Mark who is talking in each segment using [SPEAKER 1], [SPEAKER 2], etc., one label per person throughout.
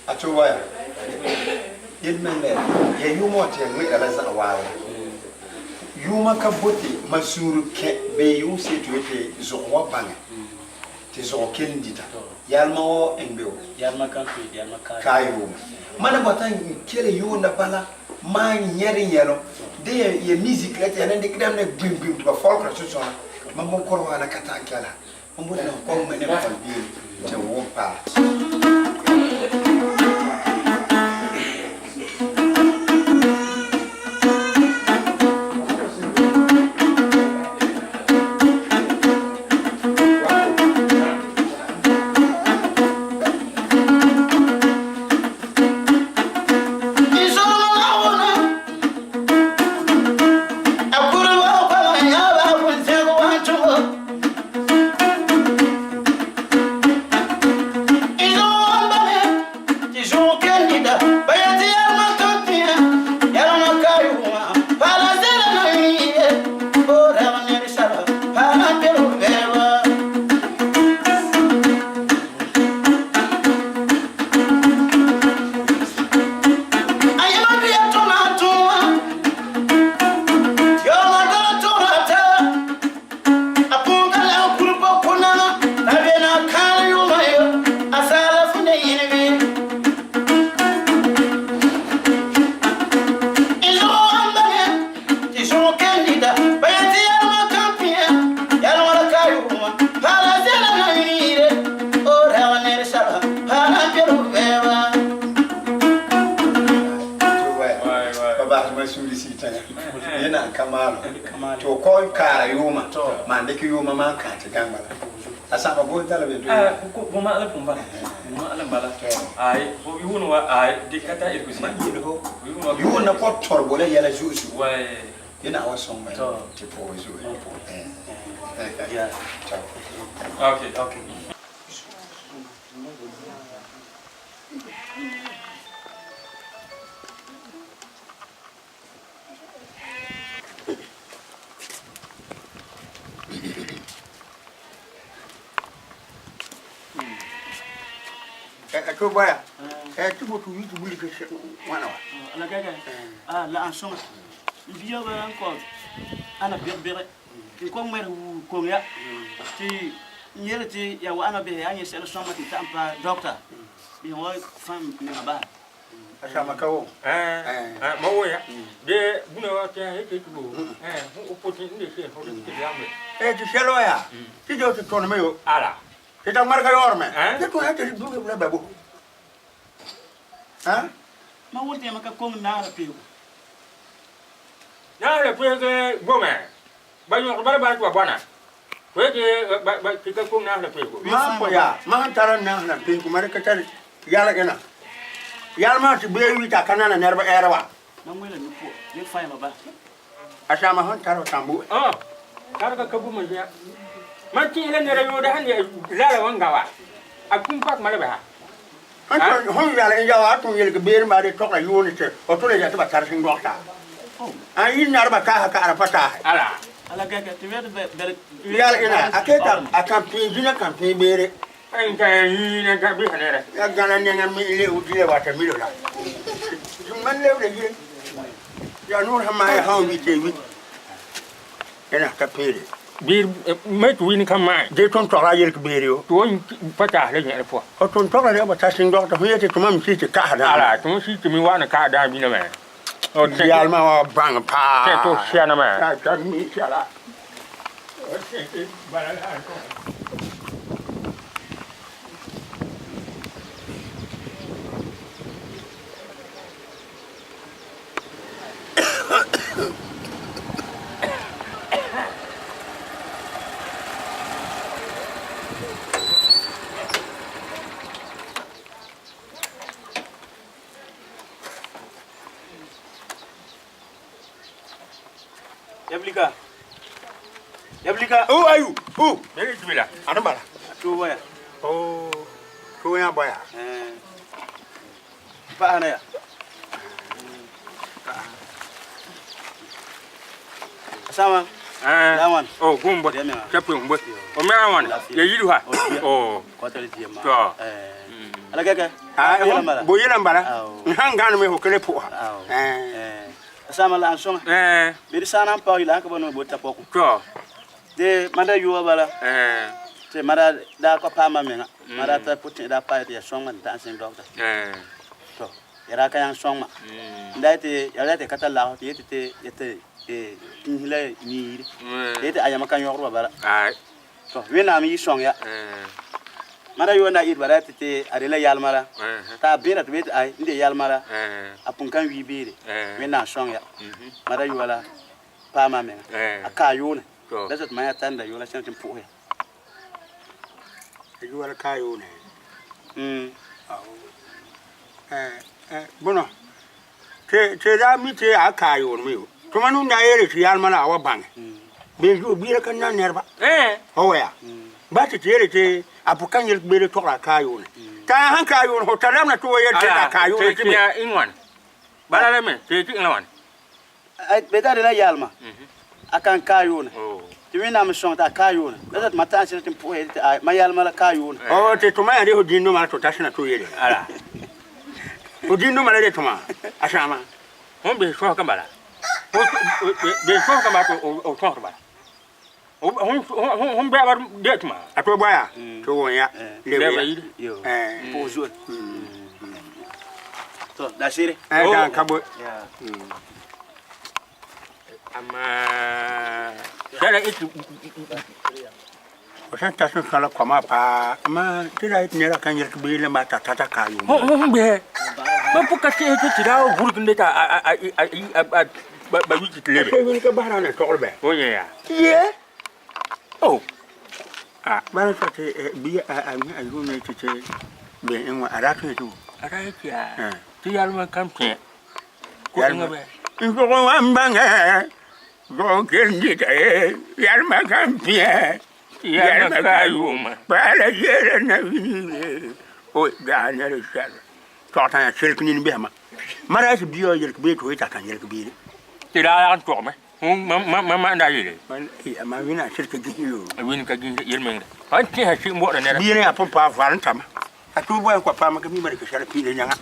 [SPEAKER 1] A to waya. Yelemɛŋɛrɛ, ya yuuma wa te ya ŋmɛ'ɛra la za'a waabi. Yuuma ka bote ma suunre kɛ̃ bee yuum seto to yete zɔgɔ wa baŋɛ te zɔgɔ kelum dita. Yalema wa en be o.
[SPEAKER 2] Yalema kan pee, yalema ka.
[SPEAKER 1] Ka yuuma. Ma ne bɔta n kele yuun la bala ma nyɛri nyɛlum de ya ya music la te ya ne dikera ne gbim gbim te ba fɔlekera sunsɔa. Mam bonkɔrɔ wa na ka ta'an kɛla. N boti la n kɔ'ɔn ŋmɛ ne n kɔlbeere te n wom paa. To kɔ'ɔn kaara yuuma maan dɩkɛ yuuma maan kã tɩ gãŋ bala. A sãma boe tara be do.
[SPEAKER 2] Bõma la pʋm bala. Bõma la bala. Ai, fo yʋʋn wa ai dɩk ka ta irgu
[SPEAKER 1] Man yele fo yʋʋn na kɔ tõrgo la yɛla zo'e zo'e. Yẽna wa sõŋ ba tɩ pʋgẽ zo'e.
[SPEAKER 2] Okay. Okay.
[SPEAKER 1] To baya tɩ fo tɩ tɩ wilg wãna wa.
[SPEAKER 2] La gaga ah la an sõŋa n bia ba n kɔ ana beg-bege n kɔ ŋmɛr wuu koŋ ya tɩ n yele tɩ ya wa'ana bɩsɛ yaa yẽ sɛla sõma tɩ ta'am pa dɔkta bɩ wa fãm menga basa.
[SPEAKER 1] A sama ka wo.
[SPEAKER 3] Ma wo ya de buna wa ta he ke bo ho poti nde se ho de ke ya me.
[SPEAKER 1] Tɩ sɛla wa yaa tɩ dao tɩ tõneme yo.
[SPEAKER 3] Ala.
[SPEAKER 1] Tɩ ta ŋmarga yaoorme tɩ tõe tɩ dũni la ba bo.
[SPEAKER 2] Ma wʋn tɩ yãmb ka koŋ naara peego.
[SPEAKER 3] Na le pe ke bo me ba yõk ba ba ba bɔna ko ke ba ba ke ka koŋ na le pe ko.
[SPEAKER 1] Maa pɔ yaa ma sẽn tara naas la peego ma ka tar yalg ẽna. Yalmã tɩ bee wi t'a ka nana nɛreb ɛɛrɛ wa.
[SPEAKER 2] Mam wẽla nu-pʋɔ ne fãyẽmã bas.
[SPEAKER 1] A sama sẽn tar tãmbo.
[SPEAKER 3] Ah tar ka ka bu ma ya ma ti le nere yo da han la la wanga wa a kum pak ma le ba.
[SPEAKER 1] Sẽn yal n ya wa a tõe n yelg beer maa de togra yʋʋne tɩ f tʋ le ya tɩ ba tar sẽn dɔgta. A yɩ narba kaasa kaara pa taase.
[SPEAKER 3] Ala.
[SPEAKER 2] Ala gaga tɩ wɛd bɛl.
[SPEAKER 1] Yal ẽna a keta a kãn pĩig zĩna kãn pĩig beere.
[SPEAKER 3] En ka yi na ka bi hanere.
[SPEAKER 1] Ya gãna nengã mi le dile wata milo la. Man lebda yire. Ya noor sẽn maa ya sã n wi tɩ wi. Ẽna ka peere.
[SPEAKER 3] Bir me tu wini kan ma.
[SPEAKER 1] Dee tõnd togra a yelk beere yo.
[SPEAKER 3] To n pa taas la yẽr pʋa.
[SPEAKER 1] F tõnd togra re ba tar sẽn dɔgta fõ yetɩ tõmam sɩ tɩ kaasdã.
[SPEAKER 3] Ala tɩ sɩ tɩ mi wa ne ka da bi na me.
[SPEAKER 1] Yalmã wa bãng paa.
[SPEAKER 3] Tɩ to siana me.
[SPEAKER 1] Ya ka mi sɛla.
[SPEAKER 2] Yablika. Yablika.
[SPEAKER 1] Oh ayu. Oh.
[SPEAKER 3] Nere tibila.
[SPEAKER 1] Anu bala.
[SPEAKER 2] To waya.
[SPEAKER 1] Oh. To ya baya.
[SPEAKER 2] Eh. Pa ana ya. Sama.
[SPEAKER 3] Eh.
[SPEAKER 2] Lawan.
[SPEAKER 3] Oh gumbo. Chapu mbo. O me awan. Ye yidu ha. Oh.
[SPEAKER 2] Kɔtɛli diɲɛ ma.
[SPEAKER 3] To.
[SPEAKER 2] Eh. Ala gaga.
[SPEAKER 3] Bo yela n bala n sãn gãn me fo ka le pʋ'ʋsa.
[SPEAKER 2] Sama la n sõŋa. Bɩ d sã n na n paoog yɩla sãn ka ba no bota pɔkõ. Tɩ mam da yʋʋga bala tɩ mam daa ka paam mam mẽŋa. Mam daa tara pʋtẽ'e daa paɛ tɩ ya sõŋ ma tɩ n ta'an sẽng dɔgta. Tɔ, ya daa ka yãŋ sõŋ ma. N daa yetɩ ya daa tɩ ka tar lagfɔ tɩ yetɩ tɩ ya tɩ tĩisi la niire. Tɩ yetɩ a yãma ka yõgd ba bala. Tɔ, Wẽnnaam n yi sõŋ ya. Mam daa yʋʋga n daa ɩt bala tɩ tɩ a de la yalma la, tɩ a bẽra tɩ ba yetɩ ai, n de yalma la, a pʋn kan wi beere. Wẽnnaam sõŋ ya. Mam daa yʋʋga la paam a mẽŋa. A ka a yʋʋnɛ. La tɩ mam yaa tar n da yʋʋga la sẽna tɩ n pʋ'ʋs ya.
[SPEAKER 3] A yʋʋga la ka a yʋʋnɛ. Bõnɔ, tɩ daa mi tɩ a ka a yʋʋn me yo. Tõma nuu n daa yeele tɩ yalma la a wa bãŋɛ. Bẽn zuo bia la ka nan nẽrba. Fo wa yaa. Ba tɩ tɩ yeele tɩ a pʋ ka yẽlg beere tɔgra a ka a yʋʋnɛ. T'a sãn ka a yʋʋnɛ, fo tar rãmb na tɩ wa yel tɩ a ka a yʋʋnɛ tɩ me.
[SPEAKER 2] Bala la me, tɩ tɩ ẽŋ la wãne? Bɩ t'a de la yalma, a kan ka a yʋʋnɛ. Tɩ Wẽnnaam n sõŋ tɩ a ka a yʋʋnɛ. La tɩ ma ta'an sẽna tɩ n pʋ'ʋsɛ tɩ ai, ma yalma la ka a yʋʋnɛ.
[SPEAKER 3] Ɔ, tɩ tõma yaa de fo dĩndõma la tɩ ta sẽna tɩ yele.
[SPEAKER 2] Ala.
[SPEAKER 3] Fo dĩndõma la de tõma, a sãama.
[SPEAKER 2] Fõn bɩs sõsg n bala. Bɩs sõsg n bala tɩ f sõsd bala. Fõn bɛɛba de tõma.
[SPEAKER 3] A to bɔya, tɩ wʋn ya, lebe ya.
[SPEAKER 2] Pʋʋs zoe. Tɔ, la sɩrɩ.
[SPEAKER 3] Ɛ, ka boe.
[SPEAKER 2] Amma sɛla ɩtɩ
[SPEAKER 3] Fo sẽn ta sũ-sã la koamã paa, amaa tɩ ra yetɩ nera kan yẽlg beele n t'a tata ka a yʋʋm.
[SPEAKER 2] Fõn bɩsɛ, mam pʋg ka tẽes tɩ tɩ daa wa vurg n deta ba wi tɩ tɩ lebe.
[SPEAKER 3] A wĩn ka basra ne togr bɛ.
[SPEAKER 2] Fo yẽ yaa.
[SPEAKER 3] Ye.
[SPEAKER 2] Oh.
[SPEAKER 3] A bala tɩ bia a yʋʋme tɩ tɩ be ẽŋ wã a rat yetɩ wo.
[SPEAKER 2] A ra yetɩ yaa tɩ yalmã kan pẽ. Ko ẽŋa bɛ.
[SPEAKER 3] N zʋg wã n bãngɛ zʋg kel dɩta ye yalmã kan pẽ.
[SPEAKER 2] Yalmã ka a yʋʋma.
[SPEAKER 3] Paala yeela na wĩnigre o daa ned sɛl tog tã yaa selk nin bisma ma ra tɩ bia wã yelk beere tɩ fo yetɩ a kan yelk beere.
[SPEAKER 2] Tɩ daa yag n togame. Mam n daa yeele.
[SPEAKER 3] Ma wĩna a selk gĩs yo.
[SPEAKER 2] A wĩn ka gĩs yel-mengre. Sãn tẽesa sɩ n bɔ'ɔra nɛra.
[SPEAKER 3] Bia yaa põn paam val n tama. A tʋʋ bɔa n kɔa paama ka mi ma dɩk sɛl pĩida yãŋa.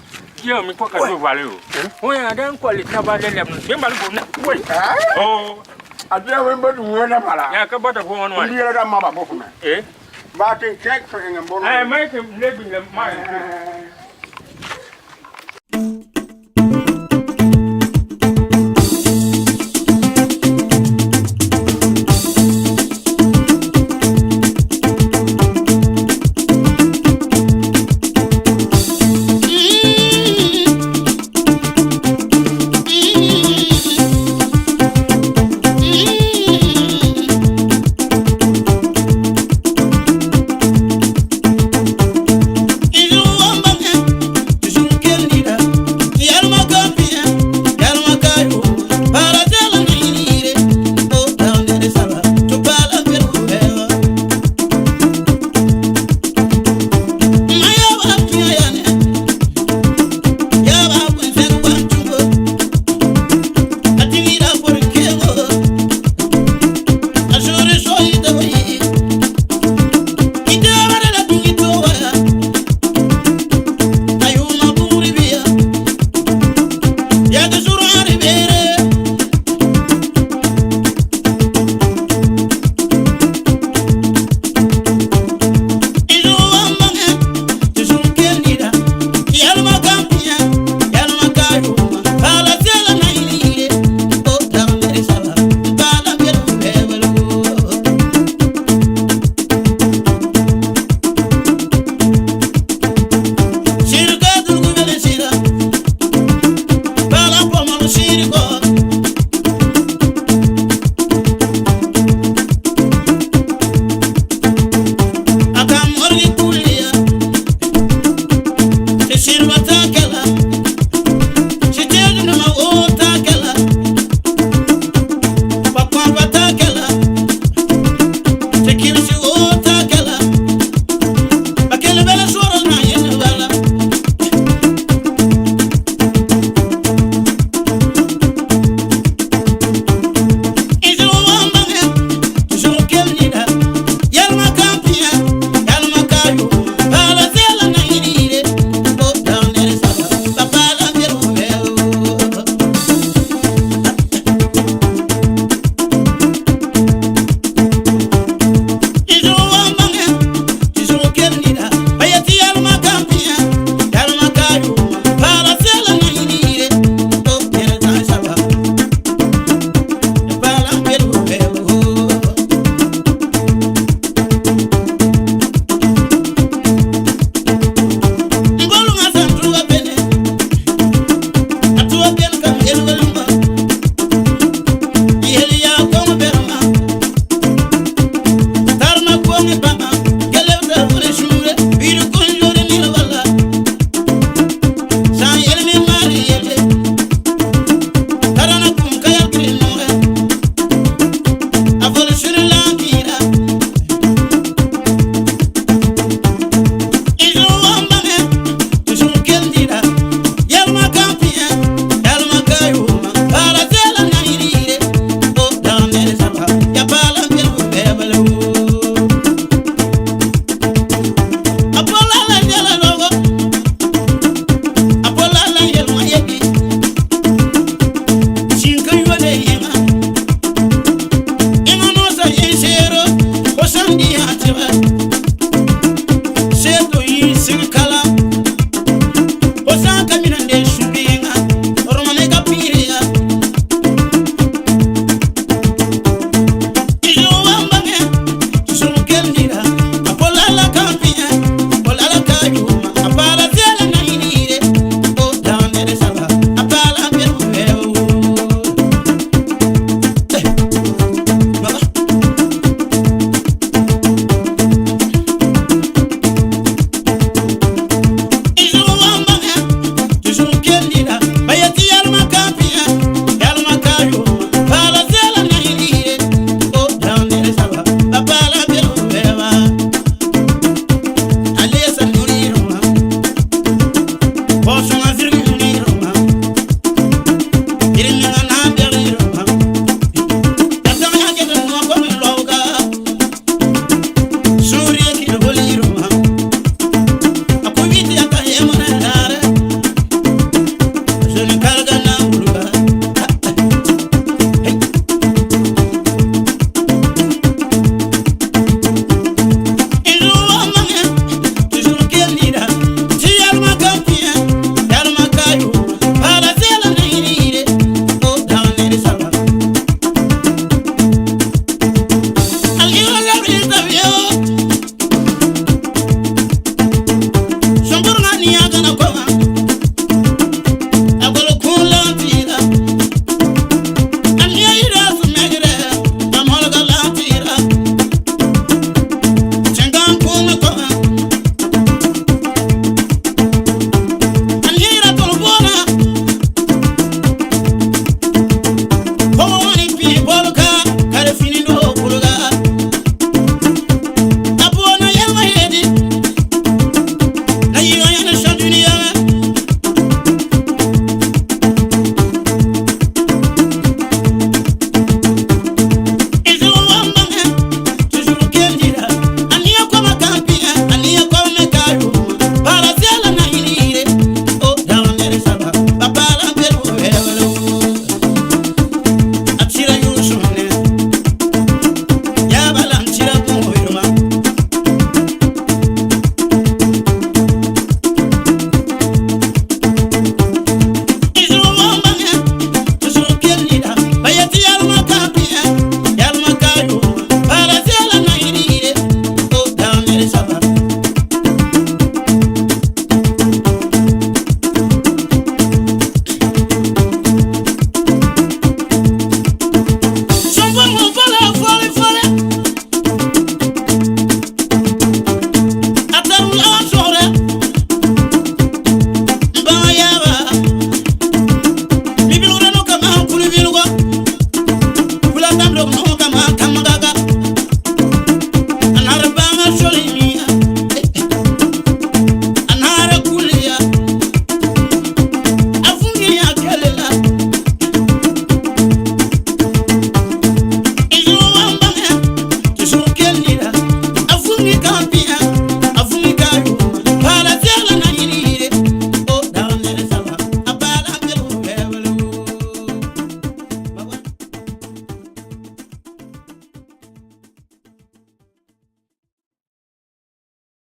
[SPEAKER 2] Yã mi kɔ ka tʋ val yo. Fo yaa da n kɔl taba le lɛm bɩ bal gomna.
[SPEAKER 3] Wei.
[SPEAKER 2] Oh.
[SPEAKER 3] A bia wẽn bot wẽna bala.
[SPEAKER 2] Yaa ka bɔta fo wãn wã.
[SPEAKER 3] N bia la ma ba bʋf me.
[SPEAKER 2] Eh.
[SPEAKER 3] Ba tɩ kẽk fo ẽng n bõn.
[SPEAKER 2] Eh, ma tɩ le bĩng la ma.
[SPEAKER 4] Shirma.